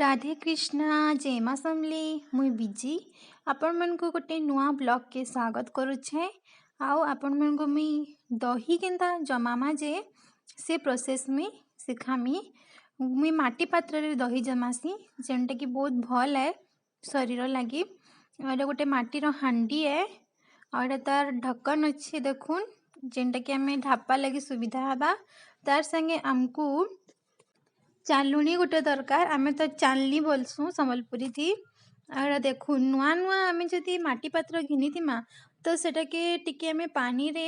ରାଧେ କୃଷ୍ଣା, ଜୟ ମା ସମଲେଇ। ମୁଇଁ ବିଜି ଆପଣମାନଙ୍କୁ ଗୋଟେ ନୂଆ ବ୍ଲଗ୍କେ ସ୍ୱାଗତ କରୁଛେଁ। ଆଉ ଆପଣମାନଙ୍କୁ ମୁଇଁ ଦହି କେନ୍ତା ଜମାମା ଯେ ସେ ପ୍ରୋସେସ୍ ମୁଇଁ ଶିଖାମି। ମୁଇଁ ମାଟି ପାତ୍ରରେ ଦହି ଜମାସି, ଯେନ୍ଟାକି ବହୁତ ଭଲ୍ ଏ ଶରୀର ଲାଗି। ଆଉ ଏଇଟା ଗୋଟେ ମାଟିର ହାଣ୍ଡି ଏ ଆଉ ଏଇଟା ତାର ଢକ୍କନ ଅଛି ଦେଖୁନ୍, ଯେନ୍ଟାକି ଆମେ ଢାପା ଲାଗି ସୁବିଧା ହେବା। ତାର୍ ସାଙ୍ଗେ ଆମକୁ ଚାଲୁଣି ଗୋଟେ ଦରକାର। ଆମେ ତ ଚାଲନି ବୋଲସୁଁ ସମ୍ବଲପୁରୀ ଥି। ଆଉ ଏଇଟା ଦେଖୁନ୍, ନୂଆ ନୂଆ ଆମେ ଯଦି ମାଟି ପାତ୍ର ଘିନିଥିମା ତ ସେଟାକେ ଟିକେ ଆମେ ପାନିରେ,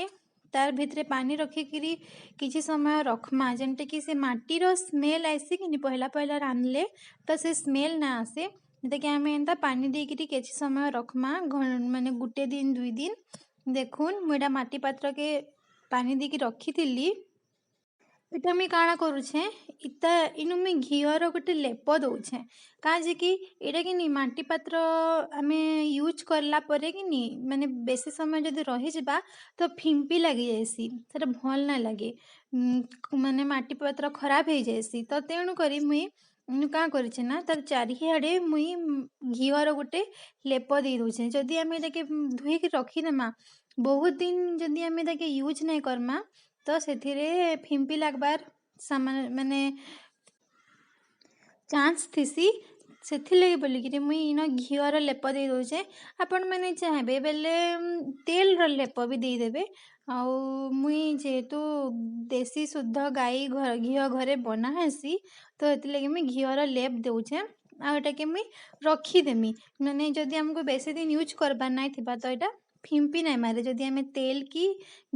ତାର୍ ଭିତରେ ପାନି ରଖିକିରି କିଛି ସମୟ ରଖ୍ମା, ଯେନ୍ଟାକି ସେ ମାଟିର ସ୍ମେଲ୍ ଆଏସି କିନି ପହିଲା ପହିଲା ରାନ୍ଧଲେ ତ ସେ ସ୍ମେଲ୍ ନା ଆସେ। ଯେନ୍ଟାକି ଆମେ ଏନ୍ତା ପାନି ଦେଇକିରି କିଛି ସମୟ ରଖ୍ମା, ମାନେ ଗୁଟେ ଦିନ, 2 ଦିନ। ଦେଖୁନ୍, ମୁଇଁ ଏଇଟା ମାଟି ପାତ୍ରକେ ପାନି ଦେଇକି ରଖିଥିଲି। ଏଇଟା ମୁଇଁ କାଣା କରୁଛେଁ, ଇତା ଇନୁ ମୁଇଁ ଘିଅର ଗୋଟେ ଲେପ ଦଉଛେଁ। କାଁଜେ କି ଏଇଟା କିନି ମାଟି ପାତ୍ର ଆମେ ୟୁଜ୍ କଲା ପରେ କିନି ମାନେ ବେଶୀ ସମୟ ଯଦି ରହିଯିବା ତ ଫିମ୍ପି ଲାଗିଯାଏସି, ସେଟା ଭଲ୍ ନାଇଁ ଲାଗେ, ମାନେ ମାଟି ପାତ୍ର ଖରାପ ହେଇଯାଏସି। ତ ତେଣୁ କରି ମୁଇଁ ଇନୁ କାଁ କରିଛେଁ ନା, ତାର୍ ଚାରିଆଡ଼େ ମୁଇଁ ଘିଅର ଗୋଟେ ଲେପ ଦେଇ ଦଉଛେଁ। ଯଦି ଆମେ ଏଟାକେ ଧୁଇକି ରଖିଦେମା, ବହୁତ ଦିନ ଯଦି ଆମେ ତାକେ ୟୁଜ୍ ନାଇଁ କର୍ମା, ତ ସେଥିରେ ଫିମ୍ପି ଲାଗବାର୍ ମାନେ ଚାନ୍ସ ଥିସି। ସେଥିର୍ଲାଗି ବୋଲିକିରି ମୁଇଁ ଇନ ଘିଅର ଲେପ ଦେଇ ଦଉଛେଁ। ଆପଣମାନେ ଚାହେଁବେ ବେଲେ ତେଲର ଲେପ ବି ଦେଇଦେବେ। ଆଉ ମୁଇଁ ଯେହେତୁ ଦେଶୀ ଶୁଦ୍ଧ ଗାଈ ଘିଅ ଘରେ ବନା ହେସି, ତ ହେଥିର୍ଲାଗି ମୁଇଁ ଘିଅର ଲେପ ଦଉଛେଁ। ଆଉ ଏଟାକେ ମୁଇଁ ରଖିଦେମି। ମାନେ ଯଦି ଆମକୁ ବେଶୀ ଦିନ ୟୁଜ୍ କରବାର୍ ନାଇଁ ଥିବା ତ ଏଇଟା ଫିମ୍ପି ନାଇଁ ମାରେ, ଯଦି ଆମେ ତେଲ କି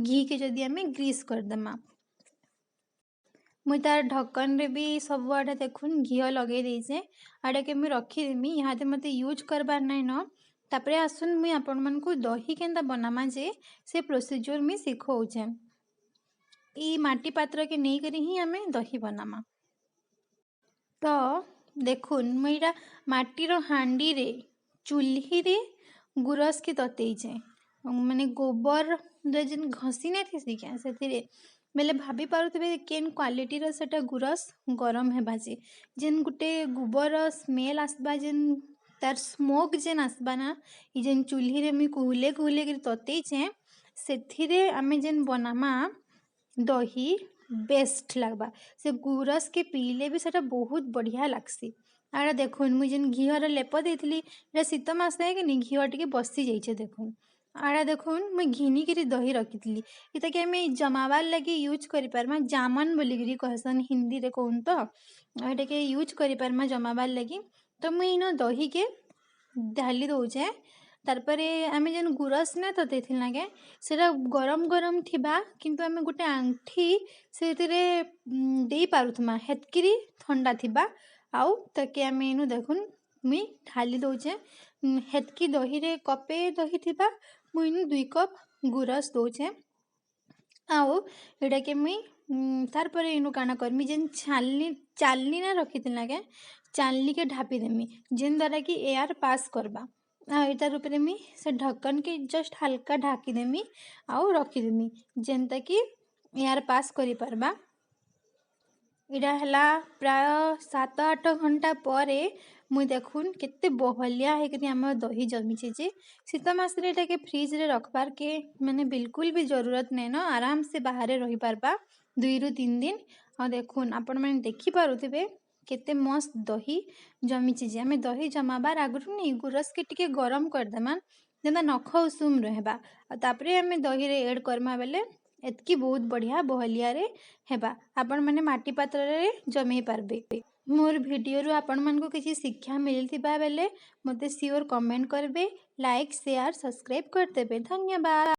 ଘିକେ ଯଦି ଆମେ ଗ୍ରୀସ୍ କରିଦେମା। ମୁଇଁ ତାର୍ ଢକ୍କନରେ ବି ସବୁଆଡ଼େ ଦେଖୁନ୍ ଘିଅ ଲଗେଇ ଦେଇଛେଁ। ଆଉ ଏଟାକେ ମୁଇଁ ରଖିଦେମି, ଇହାଦେ ମତେ ୟୁଜ୍ କରବାର୍ ନାଇଁ ନ। ତାପରେ ଆସୁନ୍, ମୁଇଁ ଆପଣମାନଙ୍କୁ ଦହି କେନ୍ତା ବନାମା ଯେ ସେ ପ୍ରୋସିଜ୍ୟୁର୍ ମୁଇଁ ଶିଖଉଛେଁ। ଇ ମାଟି ପାତ୍ରକେ ନେଇକରି ହିଁ ଆମେ ଦହି ବନାମା। ତ ଦେଖୁନ୍, ମୁଇଁ ଏଇଟା ମାଟିର ହାଣ୍ଡିରେ ଚୁଲ୍ହିରେ ଗୁରସ୍କେ ତତେଇଛେଁ, ମାନେ ଗୋବରରେ ଯେନ୍ ଘଷି ନାଇଁ ଥିସି କେଁ, ସେଥିରେ। ବେଲେ ଭାବି ପାରୁଥିବେ କେନ୍ କ୍ୱାଲିଟିର ସେଟା ଗୁରସ୍ ଗରମ ହେବା ଯେ, ଯେନ୍ ଗୁଟେ ଗୋବର ସ୍ମେଲ୍ ଆସ୍ବା, ଯେନ୍ ତାର୍ ସ୍ମୋକ୍ ଯେନ୍ ଆସ୍ବା ନା, ଇ ଯେନ୍ ଚୁଲ୍ହିରେ ମୁଇଁ କୁହୁଲେ କୁହୁଲେ କରି ତତେଇଛେଁ, ସେଥିରେ ଆମେ ଯେନ୍ ବନାମା ଦହି, ବେଷ୍ଟ ଲାଗ୍ବା। ସେ ଗୁରସ୍କେ ପିଇଲେ ବି ସେଟା ବହୁତ ବଢ଼ିଆ ଲାଗ୍ସି। ଆଉ ଏଇଟା ଦେଖୁନ୍, ମୁଇଁ ଯେନ୍ ଘିଅର ଲେପ ଦେଇଥିଲି, ଏଇଟା ଶୀତ ମାସ ଏ କିନି ଘିଅ ଟିକେ ବସି ଯାଇଛେ ଦେଖୁନ୍। ଆଉ ଏଇଟା ଦେଖୁନ୍, ମୁଇଁ ଘିନିକିରି ଦହି ରଖିଥିଲି। ଏଟାକେ ଆମେ ଜମାବାର୍ ଲାଗି ୟୁଜ୍ କରିପାର୍ମା। ଜାମନ୍ ବୋଲିକିରି କହେସନ୍ ହିନ୍ଦୀରେ କହୁନ୍ ତ। ଆଉ ଏଟାକେ ୟୁଜ୍ କରିପାର୍ମା ଜମାବାର୍ ଲାଗି। ତ ମୁଇଁ ଇନ ଦହିକେ ଢାଲି ଦଉଛେଁ। ତାର୍ପରେ ଆମେ ଯେନ୍ ଗୁରସ୍ ନାଇଁ ତତେଇଥିନା କେଁ, ସେଟା ଗରମ ଗରମ ଥିବା, କିନ୍ତୁ ଆମେ ଗୋଟେ ଆଙ୍ଗ୍ଠି ସେଥିରେ ଦେଇ ପାରୁଥିମା, ହେତ୍କିରି ଥଣ୍ଡା ଥିବା। ଆଉ ତାକେ ଆମେ ଇନୁ ଦେଖୁନ୍ ମୁଇଁ ଢାଲି ଦଉଛେଁ। ହେତ୍କି ଦହିରେ, କପେ ଦହି ଥିବା, ମୁଇଁ ଇନୁ 2 କପ୍ ଗୁରସ୍ ଦଉଛେଁ। ଆଉ ଏଟାକେ ମୁଇଁ ତାର୍ପରେ ଇନୁ କାଣା କର୍ମି, ଯେନ୍ ଛାଲ୍ନି ଚାଲ୍ନି ନା ରଖିଥିଲା କେଁ, ଚାଲ୍ନିକେ ଢାପିଦେମି, ଯେନ୍ ଦ୍ୱାରା କି ଏୟାର ପାସ୍ କର୍ବା। ଆଉ ଏଟାର୍ ଉପରେ ମୁଇଁ ସେ ଢକ୍କନ୍କେ ଜଷ୍ଟ ହାଲକା ଢାକିଦେମି ଆଉ ରଖିଦେମି, ଯେନ୍ତାକି ଏୟାର ପାସ୍ କରିପାର୍ବା। ଏଇଟା ହେଲା ପ୍ରାୟ 7-8 ଘଣ୍ଟା ପରେ ମୁଇଁ ଦେଖୁନ୍ କେତେ ବହଲିଆ ହେଇକରି ଆମର ଦହି ଜମିଛେ ଯେ। ଶୀତ ମାସରେ ଏଟାକେ ଫ୍ରିଜ୍ରେ ରଖ୍ବାର୍କେ ମାନେ ବିଲକୁଲ ବି ଜରୁରତ ନାଇଁନ, ଆରାମସେ ବାହାରେ ରହିପାର୍ବା 2ରୁ 3 ଦିନ। ଆଉ ଦେଖୁନ୍, ଆପଣମାନେ ଦେଖିପାରୁଥିବେ କେତେ ମସ୍ତ ଦହି ଜମିଛି ଯେ। ଆମେ ଦହି ଜମାବାର୍ ଆଗରୁ ନି ଗୁରସ୍କେ ଟିକେ ଗରମ କରିଦେମା, ଯେନ୍ତା ନଖ ଉଷୁମ ରହେବା। ଆଉ ତାପରେ ଆମେ ଦହିରେ ଏଡ଼୍ କର୍ମା ବେଲେ ଏତ୍କି ବହୁତ ବଢ଼ିଆ ବହଲିଆରେ ହେବା। ଆପଣମାନେ ମାଟି ପାତ୍ରରେ ଜମେଇ ପାରବେ। ମୋର୍ ଭିଡ଼ିଓରୁ ଆପଣମାନଙ୍କୁ କିଛି ଶିକ୍ଷା ମିଳିଥିବା ବେଲେ ମୋତେ ସିଓର କମେଣ୍ଟ କରିବେ, ଲାଇକ୍, ସେୟାର, ସବସ୍କ୍ରାଇବ୍ କରିଦେବେ। ଧନ୍ୟବାଦ।